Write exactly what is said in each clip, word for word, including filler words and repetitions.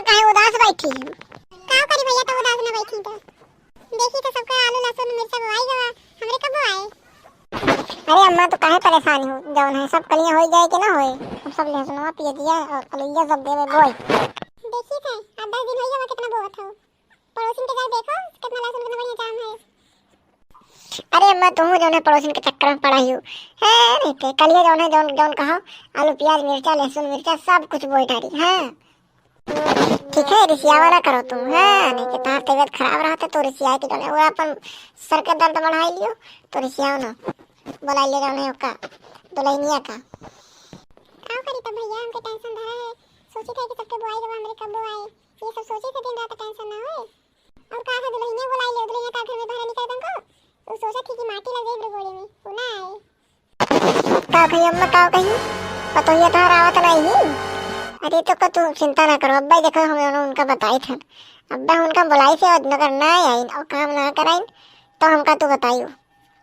काहे उदास बैठी है? का करी भैया, तो उदास न बैठी तो। देखी तो सबका आलू, लहसुन, मिर्चा बोआई गवा, हमरे कब बोआए? अरे अम्मा, तू काहे परेशान हो? जौन है सब कलिया होई जाए कि ना होए, हम सब लहसुनवा, पियजिया और अलुइया सब देवे बोए। देखी थे, अब दस दिन होई गवा, कितना बोवत हो। पड़ोसिन के जाके देखो, कितना लहसुन, कितना बढ़िया जाम है। अरे अम्मा, तुहू जौन है पड़ोसिन के चक्कर में पड़ा ही हो। हैं, नहीं ते कलिया जौन है, जौन, जौन कहा, आलू, प्याज, मिर्चा, लहसुन, मिर्चा सब कुछ बोए डारी। हाँ, ठीक है, रिसियावा ना करो तुम। हाँ, नहीं ते तार तबीयत खराब रहत है तो रिसिया के जौन है, वो अपन सर के दर्द बढ़ाई लियो, तो रिसियाओ ना। बोलाई ले जौन है ओका, दुल्हनिया का। का करी तब भैया, हमके tension धरा है। सोची थे कि सबके बोआई गवा, हमरे कब बोआए। ये सब सोची थे दिन रात, tension ना होए। और का है, दुल्हनिया बोलाई ले, दुल्हनिया का घर में बहरा निकाल दंको। वो सोचत थी कि माटी लग जाए गोड़े में, वो ना आए। का कही अम्मा, का कही? पतोहिया तोहार आवत नहीं? अरे तो का तू चिंता ना करो, अब्बा ही देखो, हम उन्हें, उनका बताई थे। अब्बा उनका बुलाई थे, और अगर ना आइन और काम ना कराइन, तो हमका तू बताइयो।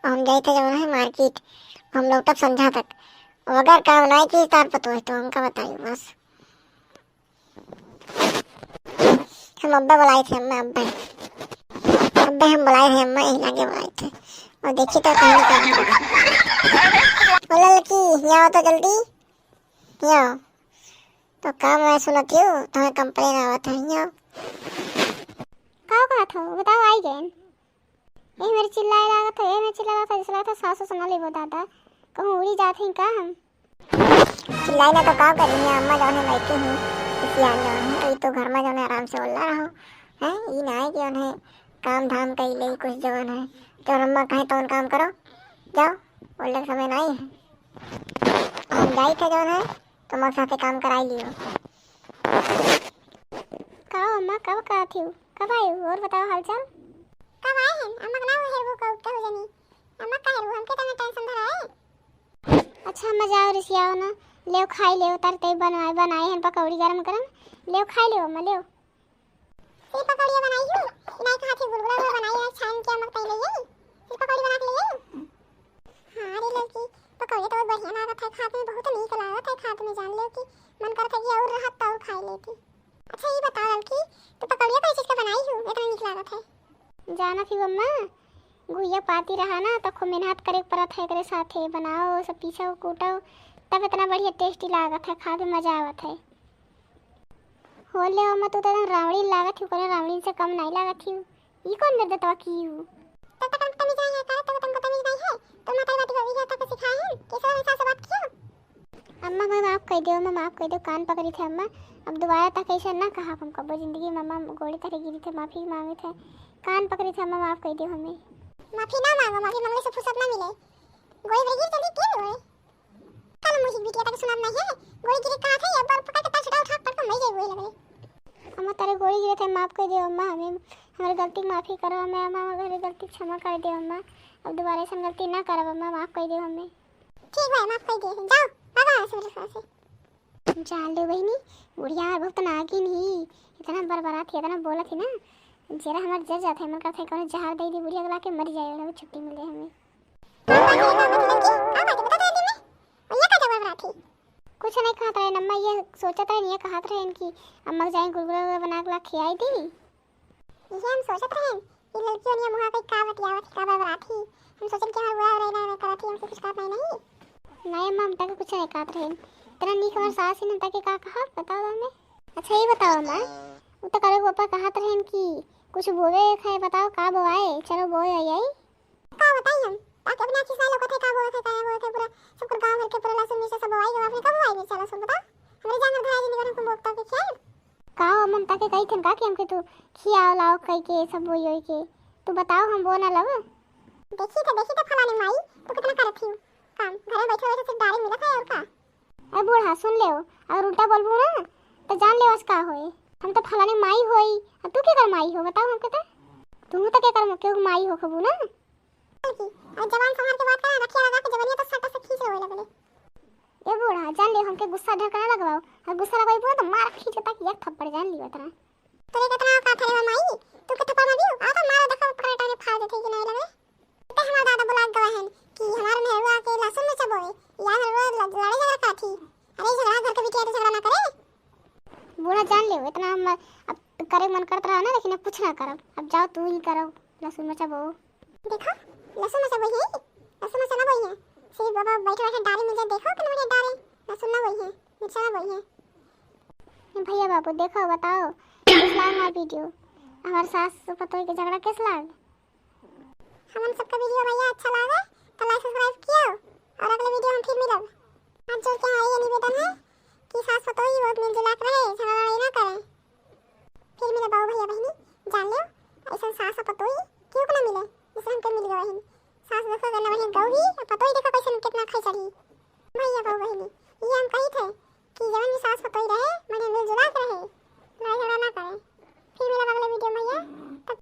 और हम जाई थे जौन है market, हम लौटब संझा तक। और अगर काम ना की तार पतोह, तो हमका बताइयो बस। हम अब्बा बुलाई थे, अम्मा, अब्बा। अब्बा हम बुलाई थे, अम्मा, यही लागे बुलाई थे। और देखी तो कहीं का। ओ ललकी, यहाँ आओ तो जल्दी। यहाँ आओ। तो काम मैं सुनत हूँ, तुम्हें complain आवत है, यहाँ आओ। का कहत हो? बताओ, आई गए। एह मेरे चिल्लाए लागत है, एह मेरे चिल्लाए लागत है, जैसे लागत है सास सुना लेबो दादा, कहूँ उड़ी जात ही का हम? चिल्लाई ना तो का करी है, अम्मा जौन है बैठी ही, सियान जौन है, ई तो घर में जौन है आराम से ओल्ला रहो, हैं? ई ना है कि जौन है काम धाम कई ले कुछ जौन है, जौन अम्मा कहे तौन काम करो, जाओ, ओल्ले के समय नहीं है। हम जाई थे जौन है, तो मोर साथे काम कराई लियो। का हो अम्मा, कब का थी? कब आए हो? और बताओ हालचाल। कब आए हैं? अम्मा का ना हेरबू का उठा हो जानी। अम्मा का हेरबू, हमके तो tension धरा है। अच्छा अम्मा, जाओ रिसियाओ ना, लेव खाई लेव, तार ते बनवाए, बनाए हैं पकौड़ी गरम गरम, लेव खाई लेव अम्मा, लेव। ये पकौड़िया बनाई हूँ, इनाई कहा थी गुलगुला वो बनाई है, छान के अम्मा कहीं ले आई, फिर पकौड़ी बना के ले आई। हाँ रे लड़की, पकौड़े तो बहुत बढ़िया लागत है, खात में बहुत नीक लागत है, खात में जान लो कि मन करत है कि और रहत तो और खाई लेती। अच्छा ये बताओ लड़की, तू पकौड़िया कौन चीज का बनाई हूँ, इतना नीक लागत है? जानत ही अम्मा, गुहिया पाती रहा ना, तो खूब मेहनत करे के पड़त है, एकरे साथे बनाओ, सब पीसो, कूटो, तब इतना बढ़िया tasty लागत है, खाए में मजा आवत है। हो ले अम्मा, तू तो एकदम रावणी लागत ही, कोनो रावणी से कम नहीं लागत ही। ई कौन निर्दयता की हूँ? तब तक हमको तमीज नहीं है, करे तब तक हमको तमीज नहीं है। तो माता बात को ये तक सिखाए हैं, कैसे वैसा से बात किया? अम्मा, मैं माफ कर दो, अम्मा, माफ कर दो, कान पकड़ी थे अम्मा। अब दोबारा तक ऐसा ना कहा, हम कबो जिंदगी में अम्मा गोड़े तरे गिरी थे, माफी मांगे थे, कान पकड़ी थे अम्मा, माफ कर दो हमें। माफी ना मांगो, माफी मांगने से फुर्सत ना मिले। गोड़े पर गिर जल्दी के गोड़े। कल मुझे बिटिया तक सुनात नहीं है, गोड़े गिरे कहा थे, एक बार पकड़ के तब छुटा उठा पटक मर गई गोड़े लगे। अम्मा, तारे गोड़ी गिरे थे, माफ कर दो अम्मा, हमें, हमारी गलती की माफी करो, हमें, अम्मा, हमारी गलती की क्षमा कर दो अम्मा, अब दोबारा ऐसा गलती ना करब अम्मा, माफ कर दो हमें। ठीक बा, माफ कर दे, जाओ, भागो यहाँ से मेरे घर से। जान लो बहिनी, बुढ़िया बहुत नागिन ही, इतना बरबरात ही, इतना बोलत ही ना, जरा हमार जर जात है, मन करत है कोनो जहर दे दी बुढ़िया के, लाके मर जाए, छुट्टी मिल जाए हमें। का बात है, का बात है, लड़की? का बात है, बता तो जल्दी में। भैया का जबर आथी? कुछ नहीं कहत रहे अम्मा, ये सोचत रहे, ये कहत रहे कि अम्मा के जाए गुलगुला उलगुला बना के ला खियाई दी। ये हम सोचत रहे कि लड़की ओनिया मुहा कई का बतियावत, का बरबरात ही। हम सोचन कि हमार बुआ रहे ना, ना करत ही, हमसे कुछ कहत नहीं, नहीं। नहीं अम्मा, हम ताके कुछ नहीं कहत रहे। इतना नीक हमार सास ही ना, ताके का कहा, बताओ तो हमें। अच्छा ये बताओ अम्मा, वो तो कल पापा कहत रहे कि कुछ बोवे खाए, बताओ का बोआए, चलो बोए आई आई। का बताई हम? ताकि अपने आँखी से लौकत है, का बोलत है, का बोलत है, पूरा सबकर गाँव भर के पूरा लहसुन मिर्चा सब बोआई गवा, अपने कब बोआई मिर्चा लहसुन बताओ? हमरे जांगर धराई जिंदगी हमको बोलता के खियाए। का हो, हम ताके कही थन का कि हमके तू खियाओ लाओ कही के सब बोई होई के? तू बताओ, हम बो ना लब। देखी तो, देखी तो फलाने माई, तू कितना करत ही काम, घर में बैठे बैठे सिर्फ डारे मिलत है और का? ए बूढ़ा, सुन ले, अगर उल्टा बोलबू ना, तो जान ले आज का होए। हम तो फलाने माई होई, अब तू केकर माई हो, बताओ हमके तो। तू तो केकर, केहू माई हो खबू ना। की, और जबान संभाल के बात करा, रखिया लगा के जबनिया तो सटा से खींच होए लगले। ए बूढ़ा, जान ले, हमके गुस्सा ढेर ना लगवाओ, और गुस्सा लगवाई तो मार खींच तक एक थप्पड़ जान लियो तरा। तोरे कितना औकात है रे माई, तू के थप्पड़ मार दियो, आ तो मारो देखो, पकड़े टांगे फाड़ देते कि नहीं लगे। ते हमार दादा बुला के गवा हन कि हमार मेहरुआ के लहसुन में चबोए, या मेहरुआ ल-, लड़े झगड़ा करत ही। अरे झगड़ा घर के बिटिया तो झगड़ा ना करे। बूढ़ा जान लियो, इतना हम अब करे मन करत रहा ना, लेकिन अब कुछ ना करब। अब जाओ तू ही करो लहसुन मरचा बो। देखो, लहसुन मरचा बोई है, लहसुन मरचा ना बोई है। सिर्फ बाबा बैठे बैठे डारे मिल जाए, देखो कितना बढ़िया डारे, लहसुन ना बोई है, मिर्चा ना बोई है। ए भैया बाबू देखो, बताओ कैस लाग हमार वीडियो, हमार सास पतोह के झगड़ा कैस लाग? हमन सबका वीडियो भैया अच्छा लागे तो लाइक सब्सक्राइब कियो और अगले वीडियो में फिर मिलब। हाथ जोड़ के हमार ये निवेदन है कि सास पतोह ही बहुत मिलजुला के रहे, झगड़ा लड़ाई ना करे। फिर मिलब बाबू भैया बहिनी, जान लियो ऐसन सास और पतोह ही केहू के ना मिले जैसे हमके मिल गए बहिन। सास देखो कितना बढ़िया गऊ ही और पतोह ही देखो कैसन कितना खाई चढ़ी। भैया बाबू बहिनी, ये हम कही थे कि जवन भी सास पतोह रहे, बढ़िया मिलजुला के रहे, लड़ाई झगड़ा ना करे। फिर मिलब अगले वीडियो में भैया, तब